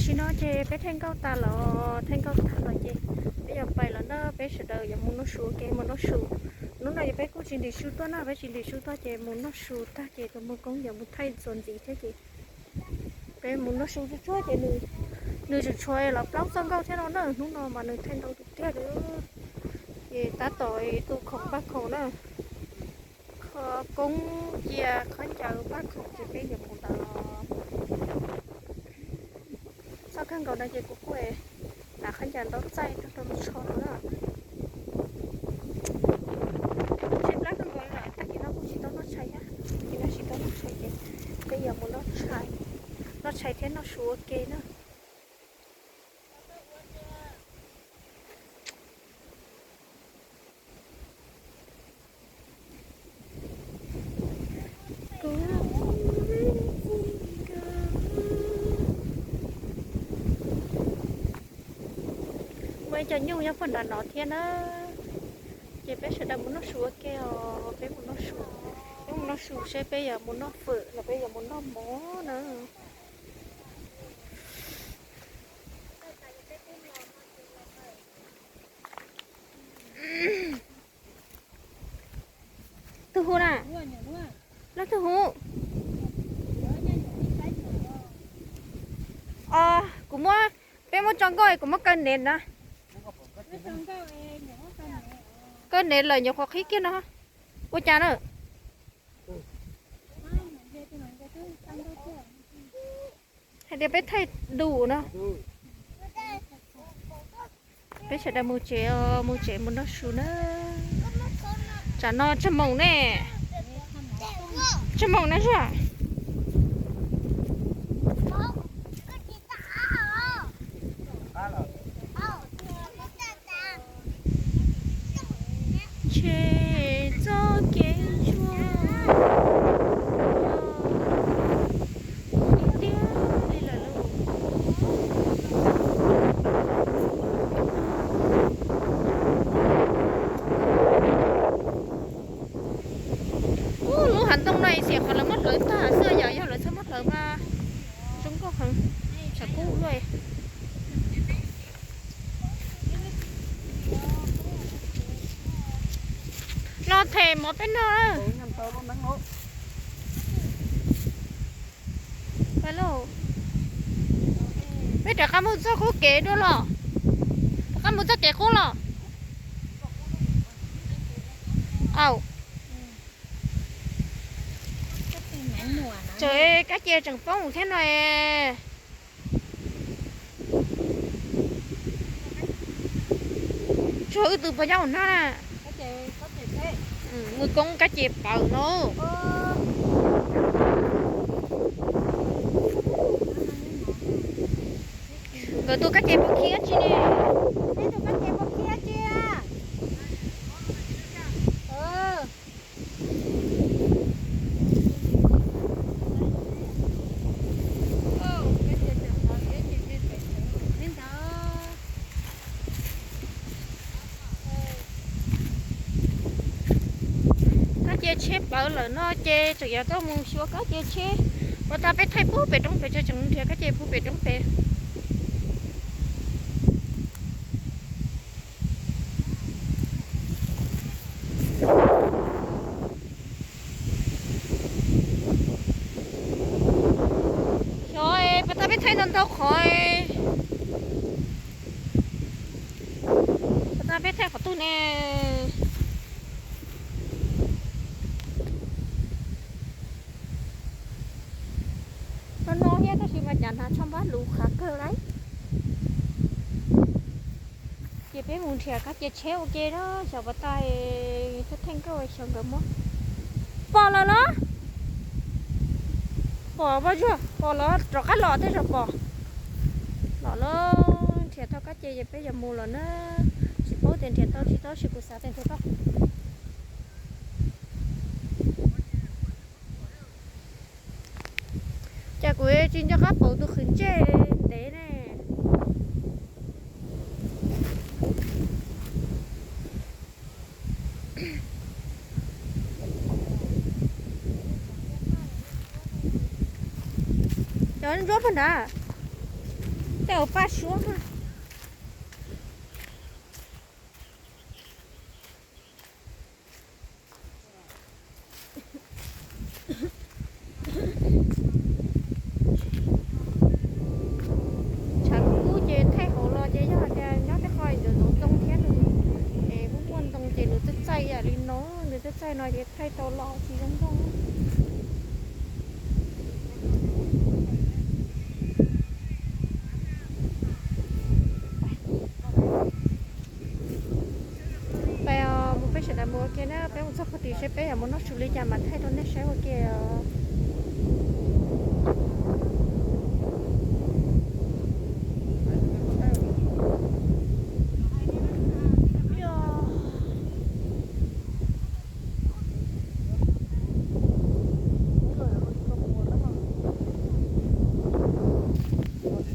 Tam sim no ces peb thaij nkauj tas los, thaij nkauj tas los ces peb yuav pais lawm na, peb sawv daws yuav mus noj su ua ke, mus noj su. Hnub no ces peb kuj tsis ntim su tuaj na, peb tsis ntim su tuaj ces mus noj su tag ces tus muaj koob yuav mus thaij txuas ntxiv thiab ces peb mus noj su tsuag tsuag ces nws, nws tseem tshuav los plaub txoj nkauj thiab no na, hnub no mas nws thaij ntau tiag tiag li. Ces tab tom tu khoom npaj khoom na, kho koob cia khaub ncaws npaj khoom ces peb yuav mus ntawd los. Txog kawg nkaus no ces kuv kuj hnav khaub ncaws ntaub txaij rau rau tsho no na. Tsheb plab kawg nkaus li lawm, tag kis no kuj tsis tau noj tshais thiab, kis no tsis tau noj tshais ces peb yuav mus noj tshais, noj tshais thiab noj su ua ke na. Muaj ib co nyuj nyob puag nram no thiab na. Ces peb sawv daws mus noj su ua ke os, peb mus noj su, peb mus noj su seb peb yuav mus noj fawm los peb yuav mus noj mov na. Twg hu na? Leej twg hu? Os, kuv muab, peb muab tso nkauj, kuv muab kaw nev na. Kaw nev lawm nyuam qhuav qhib kiag no. Ua cas na? Hais tias peb thaij dus no. Peb sawv daws mus tsev, mus tsev mus noj su na. Tsam no tsawg moos ne? Tsawg moos na sas? Ntshe txoj kev ntsuag tiag tiag li lawm lauj. Ub, lub hav ntoo no xiam qhov lawv muab hlawv tag xwb yom, yog lawv txhob muab hlawv mas zoo nkauj heev, tshav kub luaj. No them mov peb noj. Peb rov qab mus txoj qub kev dua los? Rov qab mus txoj kev qub los? Au. Tseem kab cia tseem poob thiab no es. Tsuag wb tw puas nyob ua nag na. Mus koob kab cia pawv no. Nkawd tus kab cia puas khi dab tsi ne? Peb tus kab cia puas khi dab tsi a? Kab cia tsheb plawv lawm no ces tseem yuav tuaj mus xyuas kab cia tsheb. Ua tag peb thaij pub pem roob pem tseem nrhiav kab cia pub pem roob pem. Xyov pas tas peb thaij ntau ntau qhov. Pas tas peb thaij qhov twg ne? No no thiab tab sis mas cas hnav tsho npab luv qhav kawg lauj. Ces peb mus nrhiav kab cia tsheb ua ke na, xyov pas tas thiab theej nkauj xyov nkawd muab. Pom lawm los? Pom pom zuag pom los rov qab los tej zaum pom. Los los nrhiav tau kab cia ces peb yuav mus lawm na. Tsis paub tias nrhiav tau tsis tau tab sis kuv xav tias nrhiav tau. Cas kuv tsis nco qab pauv tus qhwv ntsej ntev ne. Cov ntsuab pag nrad. Tej hauv paj suab. Tshav kub kub ces thaij hauv los ces yog hais tias nyob tej qho ntxoov ntxoo thiab nws, es muaj muaj ntoo ces nws txaij txaij ib yam li no, nws txaij txaij no ces thaij tau los tsis zoo nkauj. Peb mus, peb sawv daws mus ua ke na, peb mus txog puag tim seb peb yuav mus noj su li cas mas thaij rau nej saib ua ke os.